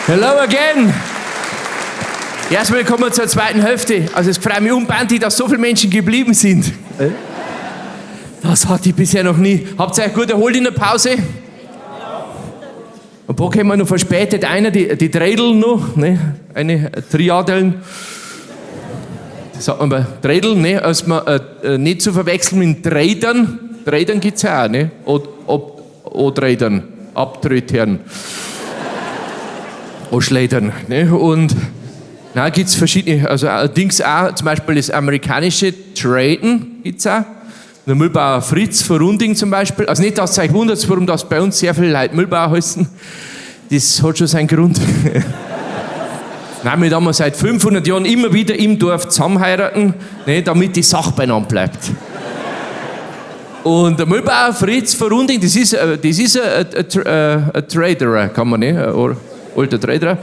Hello again! Herzlich willkommen zur zweiten Hälfte. Also es freut mich unbändig, dass so viele Menschen geblieben sind. Das hatte ich bisher noch nie. Habt ihr euch gut erholt in der Pause? Ein paar kommen noch verspätet. Einer, die Dreidel noch, ne? Eine Triadeln. Das sagt man bei Dreidel, ne? Also man, nicht zu verwechseln mit Tradern. Tradern gibt's ja auch, ne? O Tradern, Abtrötern. Oschledern, ne? Und na, gibt's verschiedene, also Dings auch, zum Beispiel das amerikanische Traden gibt's auch. Der Mühlbauer Fritz von Runding zum Beispiel. Also nicht, dass ihr euch wundert, warum das bei uns sehr viele Leute Mühlbauer heißen. Das hat schon seinen Grund. Nein, wir haben seit 500 Jahren immer wieder im Dorf zusammenheiraten, ne, damit die Sache beieinander bleibt. Und der Mühlbauer Fritz von Runding, das ist ein Trader, kann man nicht, ein alter Trader.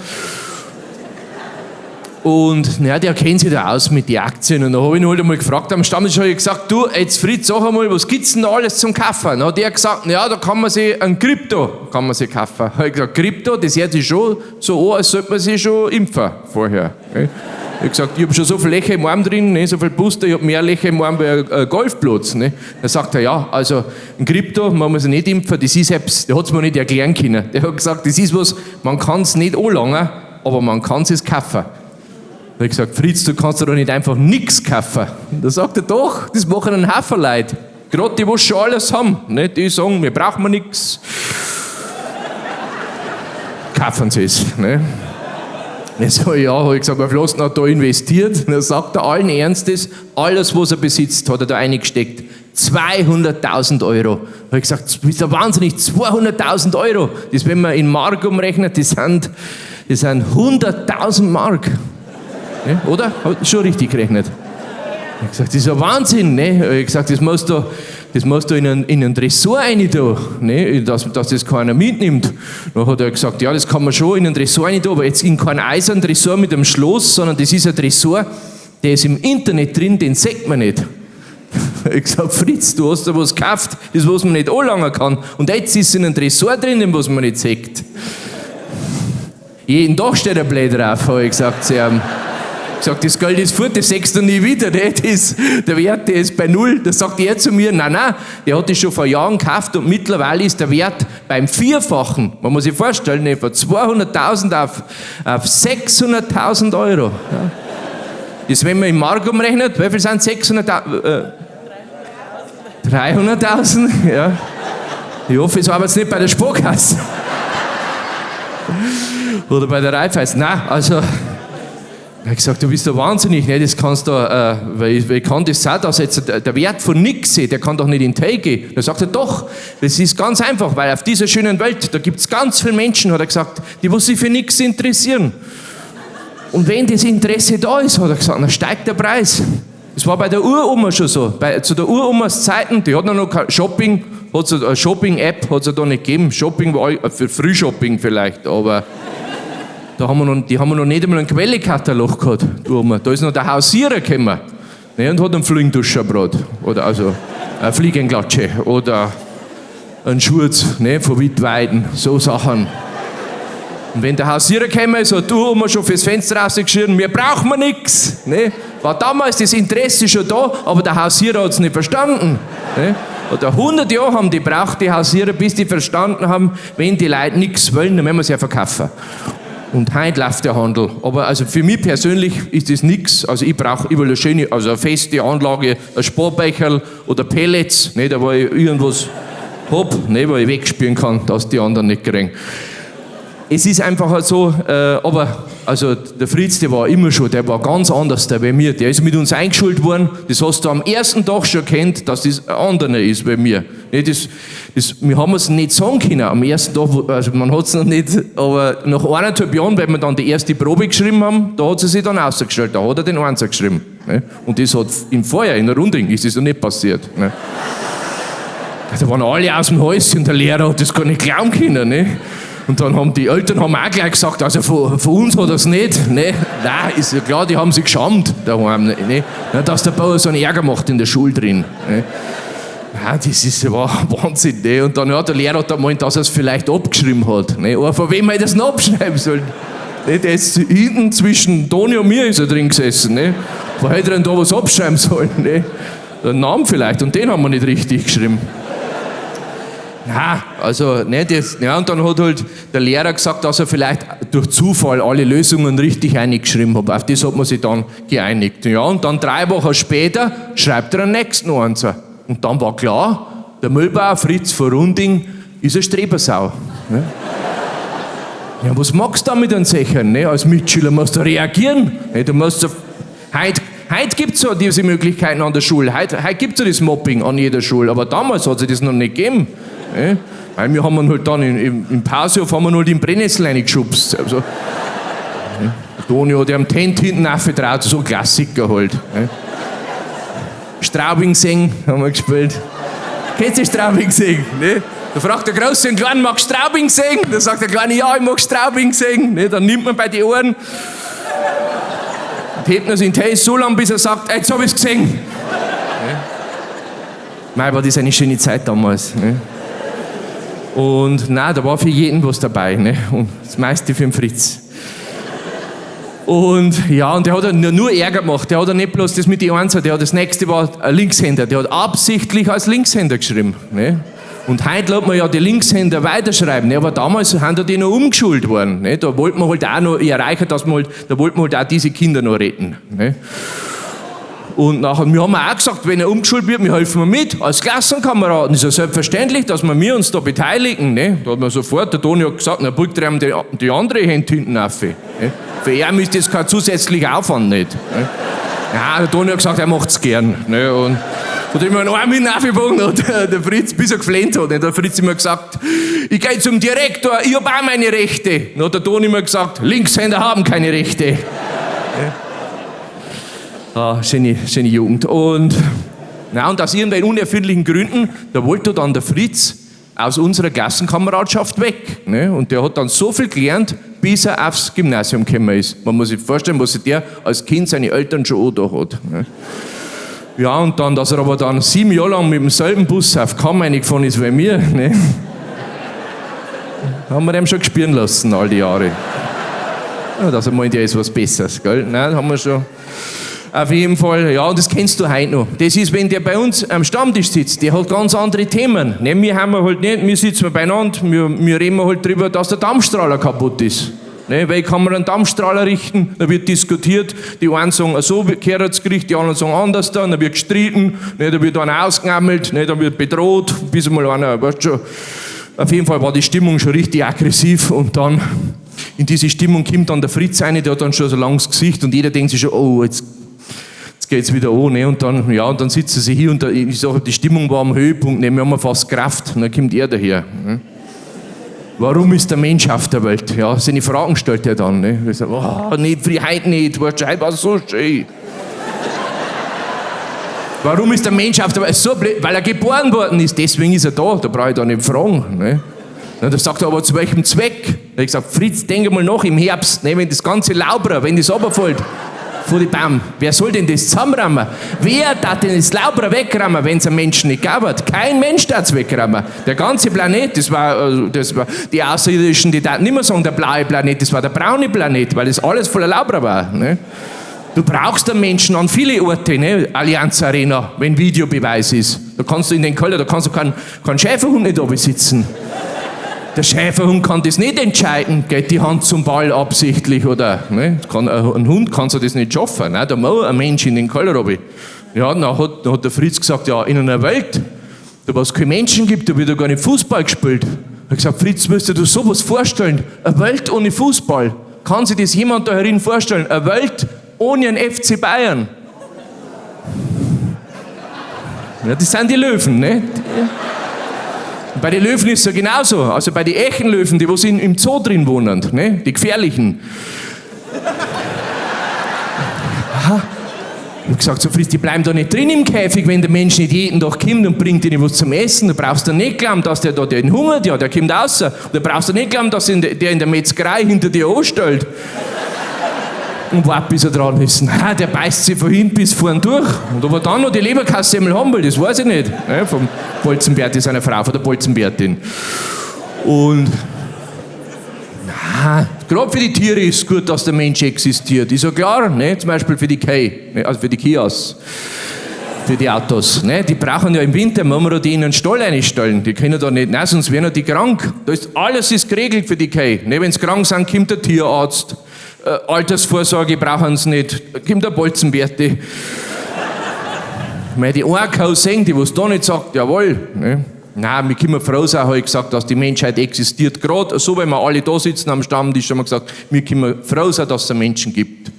Und naja, der kennt sich da aus mit den Aktien. Und da habe ich ihn halt einmal gefragt am Stammtisch, habe ich gesagt, du, jetzt Fritz, sag einmal, was gibt's denn da alles zum Kaufen? Dann hat er gesagt, naja, da kann man sich ein Krypto, kann man sich kaufen. Habe ich gesagt, Krypto, das hört sich schon so an, als sollte man sich schon impfen vorher. Ne? Ich habe gesagt, ich habe schon so viele Löcher im Arm drin, ne, so viel Booster, ich habe mehr Löcher im Arm wie ein Golfplatz. Ne. Dann sagt er, ja, also ein Krypto, man muss sich nicht impfen, das ist etwas, der hat es mir nicht erklären können. Der hat gesagt, das ist was, man kann es nicht anlangen, aber man kann es kaufen. Da habe ich gesagt, Fritz, du kannst doch nicht einfach nichts kaufen. Da sagt er, doch, das machen ein Haufen Leute. Gerade die, die schon alles haben. Ne? Die sagen, wir brauchen nichts. Kaufen sie es. Ne? Ich so, ja, habe ich gesagt, wie viel hast du da investiert? Dann sagt er allen Ernstes, alles, was er besitzt, hat er da reingesteckt. 200.000 Euro. Habe ich gesagt, du bist ja wahnsinnig, 200.000 Euro. Das, wenn man in Mark umrechnet, das sind 100.000 Mark. Ne? Oder? Hab ich schon richtig gerechnet. Ich hab gesagt, das ist ja Wahnsinn. Ne? Ich hab gesagt, das musst du in einen Tresor rein tun, ne? Dass das keiner mitnimmt. Dann hat er gesagt, ja, das kann man schon in einen Tresor rein tun, aber jetzt in keinen eisernen Tresor mit einem Schloss, sondern das ist ein Tresor, der ist im Internet drin, den sieht man nicht. Ich hab gesagt, Fritz, du hast da was gekauft, das was man nicht anlangen kann. Und jetzt ist in einem Tresor drin, den was man nicht sieht. Jeden Tag steht er blöd drauf, habe ich gesagt zu ihm. Ich gesagt, das Geld ist fort, das siehst du nie wieder. Ne? Der Wert, der ist bei null. Da sagt er zu mir, nein, nein, der hat das schon vor Jahren gekauft und mittlerweile ist der Wert beim Vierfachen. Man muss sich vorstellen, ne, von 200.000 auf 600.000 Euro. Ja. Das, wenn man in Mark umrechnet, wie viel sind 600.000? 300.000? Ja. Ich hoffe, es arbeitet nicht bei der Sparkasse. Oder bei der Raiffeisen. Nein, also, ich habe gesagt, du bist doch wahnsinnig, ne? Das kannst du, weil kann das sein, dass jetzt der Wert von nix ist, der kann doch nicht in die Höhe gehen. Da sagt er, doch, das ist ganz einfach, weil auf dieser schönen Welt, da gibt's ganz viele Menschen, hat er gesagt, die was sich für nix interessieren. Und wenn das Interesse da ist, hat er gesagt, dann steigt der Preis. Das war bei der Uroma schon so. Zu der Uromas Zeiten, die hat noch kein Shopping, hat so eine Shopping-App hat es da nicht gegeben. Shopping war für Frühshopping vielleicht, aber da haben wir noch, die haben wir noch nicht einmal einen Quellekatalog gehabt. Die Oma. Da ist noch der Hausierer gekommen, ne, und hat einen Fliegenduscher gebracht. Oder also eine Fliegenklatsche oder einen Schurz, ne, von Wittweiden, so Sachen. Und wenn der Hausierer gekommen ist, hat die Uroma schon fürs Fenster rausgeschrien, mir brauchen wir nix. Ne? War damals das Interesse schon da, aber der Hausierer hat's nicht verstanden. Ne? Oder 100 Jahre haben die braucht, die Hausierer, bis die verstanden haben, wenn die Leute nix wollen, dann müssen wir sie ja verkaufen. Und heute läuft der Handel. Aber also für mich persönlich ist das nix. Also ich brauche, ich will eine schöne, also eine feste Anlage, ein Sparbecherl oder Pellets, ne, da wo ich irgendwas hab, ne, wo ich wegspülen kann, dass die anderen nicht kriegen. Es ist einfach halt so, aber also der Fritz, der war immer schon, der war ganz anders, der bei mir. Der ist mit uns eingeschult worden, das hast du am ersten Tag schon erkannt, dass das ein anderer ist bei mir. Ne, wir haben es nicht sagen können am ersten Tag, also man hat es noch nicht, aber nach 1,5 Jahren, weil wir dann die erste Probe geschrieben haben, da hat sie sich dann ausgestellt, da hat er den Einser geschrieben. Ne? Und das hat im Vorjahr, in der Runding, ist das noch nicht passiert. Ne? Da waren alle aus dem Häuschen und der Lehrer hat das gar nicht glauben können. Ne? Und dann haben die Eltern haben auch gleich gesagt, also von uns hat er's nicht. Ne? Nein, ist ja klar, die haben sich geschämt daheim. Ne? Na, dass der Bauer so einen Ärger macht in der Schule drin. Ne? Ja, das ist ja Wahnsinn. Ne? Und dann hat der Lehrer hat dann gemeint, dass er es vielleicht abgeschrieben hat. Ne? Aber von wem hätte er es noch abschreiben sollen? Ne, der ist hinten zwischen Toni und mir ist er drin gesessen. Ne? Wo hätte er denn da was abschreiben sollen? Ne? Den Namen vielleicht, und den haben wir nicht richtig geschrieben. Na, also, ne, das, ja, und dann hat halt der Lehrer gesagt, dass er vielleicht durch Zufall alle Lösungen richtig eingeschrieben hat. Auf das hat man sich dann geeinigt. Ja, und dann 3 Wochen später schreibt er den nächsten Einser. Und dann war klar, der Mühlbauer Fritz von Runding ist eine Strebersau. Ne? Ja, was machst du da mit den Sechern? Ne? Als Mitschüler musst du reagieren. Ne? Du musst so, heute gibt's ja diese Möglichkeiten an der Schule. Heute gibt's ja das Mobbing an jeder Schule. Aber damals hat es das noch nicht gegeben. Ne? Weil wir haben ihn halt dann im Pausehof haben wir halt in Brennnessel reingeschubst. Also, ne? Der Toni hat ihm die Hände hinten aufgetraut, so ein Klassiker halt. Ne? Straubing singen haben wir gespielt. Kennst du Straubing singen? Ne? Da fragt der Große den Kleinen, magst du Straubing singen? Da sagt der Kleine, ja, ich mag Straubing singen. Ne? Dann nimmt man bei den Ohren und hebt ihn in den so lange, bis er sagt, jetzt hab ich's gesehen. Ne? Mei, war das eine schöne Zeit damals. Ne? Und nein, da war für jeden was dabei. Ne? Und das meiste für den Fritz. Und ja, und der hat ja nur Ärger gemacht. Der hat ja nicht bloß das mit den Einser, der hat das nächste war ein Linkshänder. Der hat absichtlich als Linkshänder geschrieben. Ne? Und heute lässt man ja die Linkshänder weiterschreiben. Ne? Aber damals sind ja die noch umgeschult worden. Ne? Da wollte man halt auch noch erreichen, dass man halt, da wollte man halt auch diese Kinder noch retten. Ne? Und nachher, wir haben auch gesagt, wenn er umgeschult wird, wir helfen mit, als Klassenkameraden. Ist ja selbstverständlich, dass wir uns da beteiligen. Ne? Da hat man sofort, der Toni hat gesagt, na, beugt er ihm die andere Hand hinten auf. Ne? Für ihn ist das kein zusätzlicher Aufwand nicht. Ne? Ja, der Toni hat gesagt, er macht's gern. Ne? Und hat immer einen Arm hinten aufgebogen und der Fritz, bis er geflehnt hat. Ne? Der Fritz immer gesagt, ich geh zum Direktor, ich hab auch meine Rechte. Dann hat der Toni immer gesagt, Linkshänder haben keine Rechte. Ne? Ah, schöne, schöne Jugend. Und, na, und aus irgendwelchen unerfindlichen Gründen, da wollte dann der Fritz aus unserer Klassenkameradschaft weg. Ne? Und der hat dann so viel gelernt, bis er aufs Gymnasium gekommen ist. Man muss sich vorstellen, was sich der als Kind seine Eltern schon angetan hat. Ne? Ja, und dann, dass er aber dann 7 Jahre lang mit demselben Bus auf Kamm reingefahren ist wie mir, ne? Haben wir ihm schon spüren lassen, all die Jahre. Ja, dass er meint, er ist was Besseres, gell? Nein, haben wir schon. Auf jeden Fall, ja, und das kennst du heute noch. Das ist, wenn der bei uns am Stammtisch sitzt, der hat ganz andere Themen. Ne, wir haben halt nicht, wir sitzen beieinander, wir reden halt drüber, dass der Dampfstrahler kaputt ist. Ne, weil kann man einen Dampfstrahler richten, da wird diskutiert, die einen sagen, so gehört das Gericht, die anderen sagen anders da, dann wird gestritten, ne, da wird einer ausgegammelt, ne, da wird bedroht, bis mal einer, weißt schon. Auf jeden Fall war die Stimmung schon richtig aggressiv und dann in diese Stimmung kommt dann der Fritz rein, der hat dann schon so langes Gesicht und jeder denkt sich schon, oh, jetzt geht's wieder an, ne? Und dann, ja, und dann sitzen sie hier und da, ich sag, die Stimmung war am Höhepunkt, ne? Wir haben fast Kraft, und dann kommt er daher. Ne? Warum ist der Mensch auf der Welt? Ja, seine Fragen stellt er dann. Ne? Ich sag, oh, nicht, heute nicht, weißt du, heute war es so schön. Warum ist der Mensch auf der Welt? So blöd, weil er geboren worden ist, deswegen ist er da, da brauche ich da nicht fragen. Ne? Na, da sagt er aber, zu welchem Zweck? Da hab ich gesagt, Fritz, denk mal nach, im Herbst, ne, wenn das ganze Laub, wenn das runterfällt, vor die Baum. Wer soll denn das zusammenrammen? Wer darf denn das Laub wegrammen, wenn's einem Menschen nicht gab? Kein Mensch darf's wegrammen. Der ganze Planet, das war, die Außerirdischen, die darf nicht mehr sagen, der blaue Planet, das war der braune Planet, weil das alles voller Laub war. Ne? Du brauchst den Menschen an viele Orte, ne? Allianz Arena, wenn Videobeweis ist. Da kannst du in den Keller, da kannst du keinen Schäferhund nicht oben sitzen. Der Schäferhund kann das nicht entscheiden, geht die Hand zum Ball absichtlich oder, ne? Ein Hund kann sich das nicht schaffen, ne? Da muss ein Mensch in den Keller runter. Ja, dann hat der Fritz gesagt, ja, in einer Welt, da wo es keine Menschen gibt, da wird ja gar nicht Fußball gespielt. Er hat gesagt, Fritz, müsstest du sowas vorstellen? Eine Welt ohne Fußball. Kann sich das jemand da herin vorstellen? Eine Welt ohne einen FC Bayern. Ja, das sind die Löwen, ne? Und bei den Löwen ist es ja genauso. Also bei den echten Löwen, die was im Zoo drin wohnen, ne? Die gefährlichen. Aha. Ich hab gesagt, so Fritz, die bleiben da nicht drin im Käfig, wenn der Mensch nicht jeden Tag kommt und bringt ihnen was zum Essen. Da brauchst du nicht glauben, dass der da den hungert, ja, der kommt raus. Da brauchst du nicht glauben, dass der in der Metzgerei hinter dir anstellt. Und wartet, bis er dran ist. Nein, der beißt sich von hinten bis vorn durch. Und ob er dann noch die Leberkassemmel haben will, das weiß ich nicht. Ne, vom Bolzenberti, seiner Frau, von der Bolzenbertin. Und, na, Gerade für die Tiere ist es gut, dass der Mensch existiert. Ist ja klar, ne? Zum Beispiel für die Kei, ne? Also für die Kias, für die Autos. Ne? Die brauchen ja im Winter, muss man die in einen Stall einstellen. Die können da nicht, nein, sonst werden die krank. Da ist, alles ist geregelt für die Kei. Ne? Wenn sie krank sind, kommt der Tierarzt. Altersvorsorge brauchen sie nicht. Kommt der Bolzenwerte. Weil die eine kann sehen, die was da nicht sagt, jawohl. Ne? Nein, wir können froh sein, habe ich gesagt, dass die Menschheit existiert. Gerade so, wenn wir alle da sitzen am Stammtisch, haben wir gesagt, wir können froh sein, dass es Menschen gibt.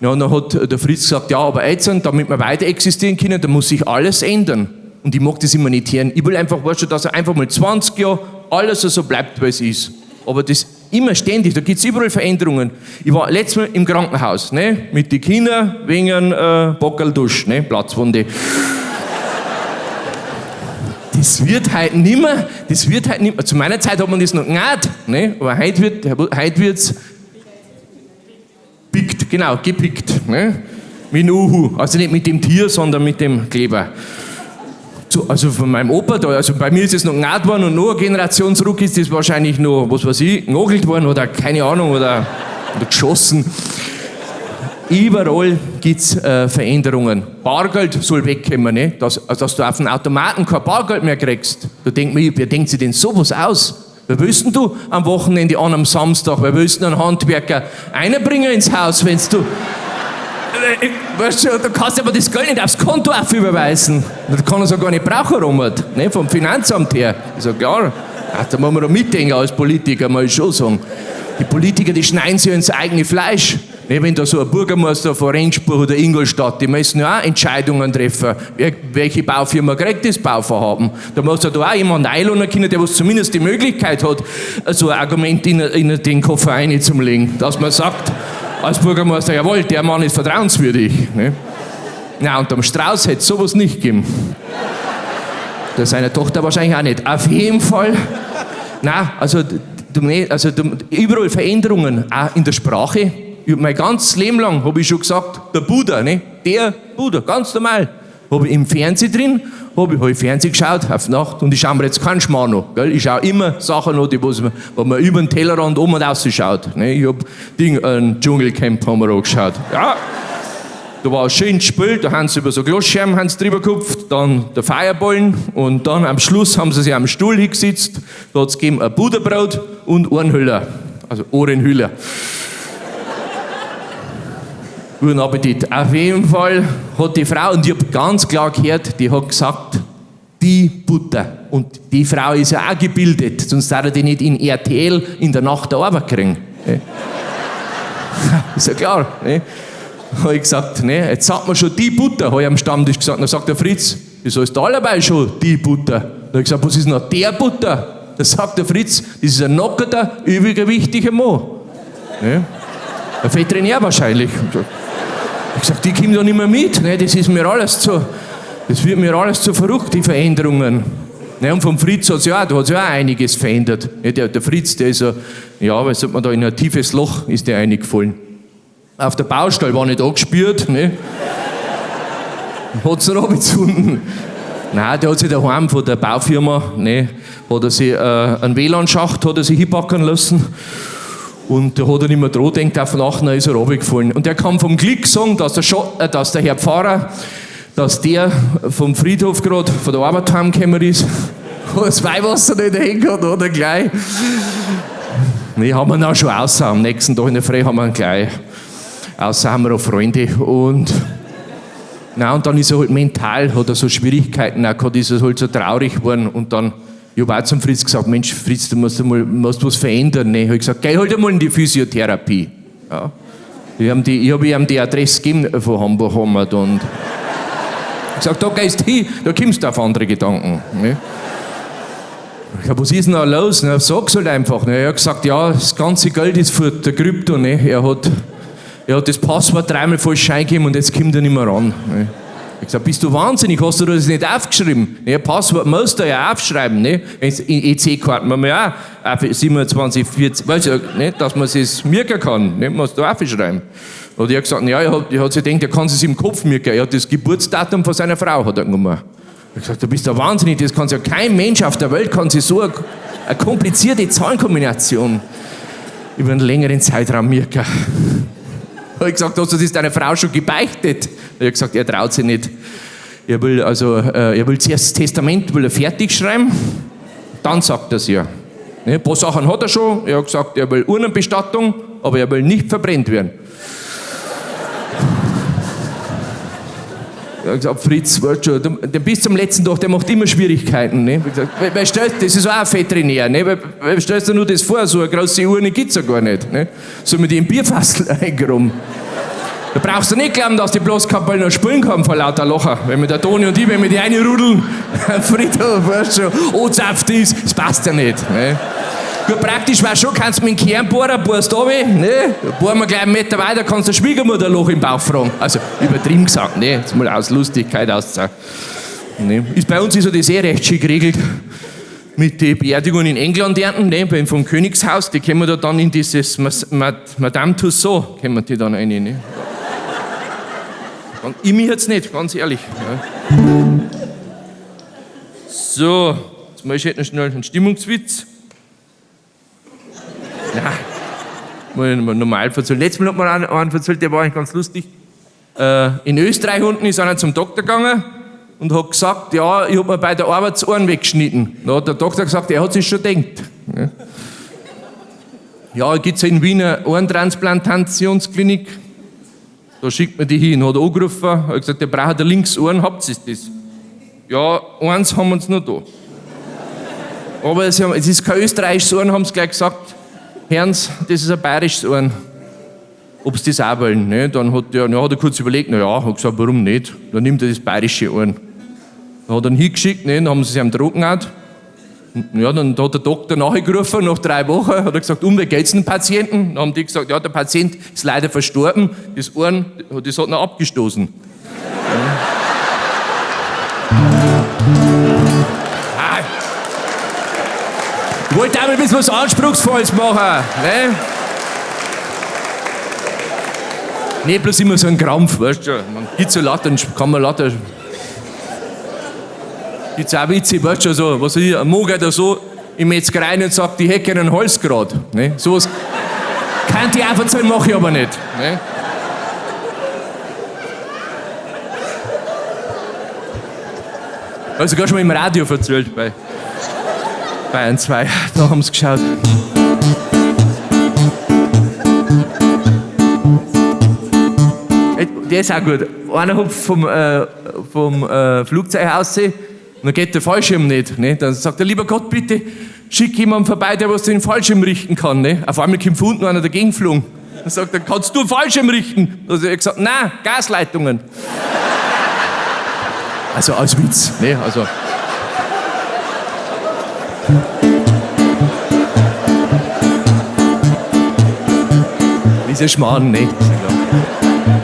Ja, und dann hat der Fritz gesagt, ja, aber jetzt, damit wir weiter existieren können, da muss sich alles ändern. Und ich mag das immer nicht hören. Ich will einfach, weißt du, dass er einfach mal 20 Jahre alles so bleibt, wie es ist. Aber das immer ständig, da gibt's überall Veränderungen. Ich war letztes Mal im Krankenhaus, ne, mit den Kindern wegen Bockeldusch, ne, Platzwunde. Das wird heute nimmer, das wird heute nimmer. Zu meiner Zeit hat man das noch gehabt, ne? Aber heute wird's pickt, genau, gepickt, ne? Mit Uhu, also nicht mit dem Tier, sondern mit dem Kleber. So, also von meinem Opa da, also bei mir ist es noch gehabt worden und noch eine Generation zurück ist das wahrscheinlich noch, was weiß ich, genagelt worden oder keine Ahnung, oder geschossen. Überall gibt's Veränderungen. Bargeld soll wegkommen, ne? Dass du auf dem Automaten kein Bargeld mehr kriegst. Da denkt man, wer denkt sich denn sowas aus? Wer willst denn du am Wochenende an, am Samstag? Wer willst denn einen Handwerker einbringen ins Haus, wenn du... Weißt du, du kannst aber das Geld nicht aufs Konto überweisen. Das kann er so gar nicht brauchen, Robert, ne? Vom Finanzamt her. Ist ja klar. Ach, da muss man doch mitdenken als Politiker, muss ich schon sagen. Die Politiker, die schneiden sich ins eigene Fleisch. Ne, wenn da so ein Bürgermeister von Rendsburg oder Ingolstadt, die müssen ja auch Entscheidungen treffen. Welche Baufirma kriegt das Bauvorhaben? Da muss ja da auch jemand einladen können, der was zumindest die Möglichkeit hat, so ein Argument in den Koffer reinzulegen. Dass man sagt, als Bürgermeister, jawohl, der Mann ist vertrauenswürdig. Ne? Na, und am Strauß hätte es sowas nicht gegeben. Der seiner Tochter wahrscheinlich auch nicht. Auf jeden Fall. Nein, also, überall Veränderungen, auch in der Sprache. Mein ganzes Leben lang habe ich schon gesagt, der Buddha, ne? Der Buddha, ganz normal. Habe ich im Fernsehen drin, habe ich Fernsehen geschaut auf Nacht und ich schaue mir jetzt keinen Schmarrn an. Gell? Ich schaue immer Sachen an, die, wo man über den Tellerrand um und raus schaut. Ne? Ich habe ein Dschungelcamp haben wir angeschaut. Ja. Da war ein schönes Spiel, da haben sie über so Glasscherben haben sie drüber gekupft, dann der Feierballen und dann am Schluss haben sie sich am Stuhl hingesetzt. Da hat es gegeben ein Butterbrot und Ohrenhüller. Also Ohrenhüller. Guten Appetit. Auf jeden Fall hat die Frau, und ich habe ganz klar gehört, die hat gesagt, die Butter. Und die Frau ist ja auch gebildet, sonst würde die nicht in RTL in der Nacht der Arbeit kriegen. Ne? Ist ja klar. Ne? Habe ich gesagt, ne, jetzt sagt man schon die Butter, habe ich am Stammtisch gesagt. Dann sagt der Fritz, wieso ist da dabei schon die Butter? Dann habe ich gesagt, was ist noch der Butter? Da sagt der Fritz, das ist ein nockerter, übergewichtiger Mann. Ne? Ein Veterinär wahrscheinlich. Ich gesagt, die kommen da nicht mehr mit, ne? Das ist mir alles zu, das wird mir alles zu verrückt, die Veränderungen. Ne? Und vom Fritz hat sich ja auch, da hat sich auch einiges verändert. Ne? Der Fritz, der ist ja, ja, was sagt man da, in ein tiefes Loch ist der reingefallen. Auf der Baustelle war nicht angespürt, ne? Hat's noch runtergezogen. Nein, der hat sich daheim von der Baufirma, ne, hat er sich einen WLAN-Schacht hat er sich hinpacken lassen. Und da hat er nicht mehr dran gedacht, auf Nacht, dann ist er runtergefallen. Und der kann vom Glück sagen, dass der Herr Pfarrer, dass der vom Friedhof gerade von der Arbeit heimgekommen ist, hat das Weihwasser nicht hingehört, oder gleich. Nee, haben wir ihn auch schon außer. Am nächsten Tag in der Früh haben wir ihn gleich. Außer haben wir auch Freunde. Und, na, und dann ist er halt mental, hat er so Schwierigkeiten auch gehabt, ist er halt so traurig geworden. Und dann, ich habe auch zum Fritz gesagt, Mensch Fritz, du musst mal, musst was verändern. Ne? Ich habe gesagt, geh halt einmal in die Physiotherapie. Ja. Ich habe ihm die Adresse gegeben von Hamburg. Und ich gesagt, da gehst du hin, da kommst du auf andere Gedanken. Ne? Ich sag, was ist denn da los? Na, sag's halt einfach. Ne? Er hat gesagt, ja, das ganze Geld ist für der Krypto. Ne? Er hat das Passwort dreimal falsch eingegeben und jetzt kommt er nicht mehr ran. Ne? Ich gesagt, bist du wahnsinnig, hast du das nicht aufgeschrieben? Ne, Passwort musst du ja aufschreiben. Ne? EC-Karten muss man ja auch 27, 40, weißt du, ne? Dass man es merken kann, ne? Musst du aufschreiben. Und er hat gesagt, ja, er hat sich gedacht, er kann es im Kopf merken. Er hat das Geburtsdatum von seiner Frau hat er genommen. Ich habe gesagt, du bist ja wahnsinnig, das kann ja kein Mensch auf der Welt, kann sich so eine komplizierte Zahlenkombination. Über einen längeren Zeitraum, Mirka. Habe ich gesagt, hast du das deiner Frau schon gebeichtet? Er hat gesagt, er traut sich nicht. Er will, also, er will zuerst das Testament will er fertig schreiben, dann sagt er es ihr. Ne, ein paar Sachen hat er schon. Er hat gesagt, er will Urnenbestattung, aber er will nicht verbrennt werden. Er hat gesagt, Fritz, weißt du, der bis zum letzten Tag, der macht immer Schwierigkeiten. Ne? Ich gesagt, wer stellt, das ist auch ein Veterinär, ne? Wer stellst du nur das vor, so eine große Urne gibt's ja gar nicht. Ne? Soll man die im Bierfassel eingraben? Da brauchst du nicht glauben, dass die bloß Kapelle noch spielen kann vor lauter Lacher. Wenn mir der Toni und ich, wenn wir die reinrudeln, Friedhof, weißt du schon, anzapft ist, das passt ja nicht. Ne? Gut, praktisch war schon, kannst du mit dem Kern bohren, bohrst runter, ne? Bohren wir gleich einen Meter weiter, kannst du der Schwiegermutter ein Loch im Bauch fragen. Also, übertrieben gesagt, ne? Jetzt mal aus Lustigkeit aus. Ne? Ist, bei uns ist ja das eh recht schön geregelt. Mit den Beerdigungen in England ernten, ne? Vom Königshaus, die kommen da dann in dieses Madame Tussauds, kommen die dann rein, ne? Und ich mich jetzt nicht, ganz ehrlich. Ja. So, jetzt mache ich noch schnell einen Stimmungswitz. Nein, muss ich normal erzählen. Letztes Mal hat mir einen erzählt, der war eigentlich ganz lustig. In Österreich unten ist einer zum Doktor gegangen und hat gesagt, ja, ich hab mir bei der Arbeit das Ohren weggeschnitten. Da hat der Doktor gesagt, er hat sich schon gedacht. Ja, ja, gibt's in Wien eine Ohrentransplantationsklinik. Da schickt man die hin, hat angerufen, hat gesagt, der braucht ein links Ohren, habt ihr das? Ja, eins haben wir uns noch da. Aber es ist kein österreichisches Ohren, haben sie gleich gesagt. Herrens, das ist ein bayerisches Ohren. Ob sie das auch wollen. Ne? Dann hat der, ja, hat er kurz überlegt, na ja, hat gesagt, warum nicht? Dann nimmt er das bayerische Ohren. Dann hat er ihn hingeschickt, ne? Dann haben sie sich am Drogen gehabt. Ja, dann hat der Doktor nachgerufen, nach 3 Wochen, hat er gesagt, um, wie geht's dem Patienten? Dann haben die gesagt, ja, der Patient ist leider verstorben, das Ohren, das hat noch abgestoßen. Ja. Ah. Ich wollte auch mal ein bisschen was Anspruchsvolles machen, ne? Nicht bloß immer so ein Krampf, weißt du, man geht so laut, dann kann man lauter. Gibt's auch Witze, weißt du, so, was weiß ich, ein Mann geht da so im Metzger rein und sagt, ich hätte gerne einen Halsgrad. Ne? Sowas kann ich auch erzählen, mach ich aber nicht. Ne? Also sogar schon mal im Radio erzählt, bei Bayern 2, da haben sie geschaut. Der ist auch gut. Einer hat vom Flugzeug aus, und dann geht der Fallschirm nicht. Ne? Dann sagt er, lieber Gott, bitte schick jemanden vorbei, der was den Fallschirm richten kann. Ne? Auf einmal kommt von unten einer dagegen geflogen. Dann sagt er, kannst du einen Fallschirm richten? Dann hat er gesagt, nein, Gasleitungen. Also als Witz. Ne? Also. Das ist ja Schmarrn, ne?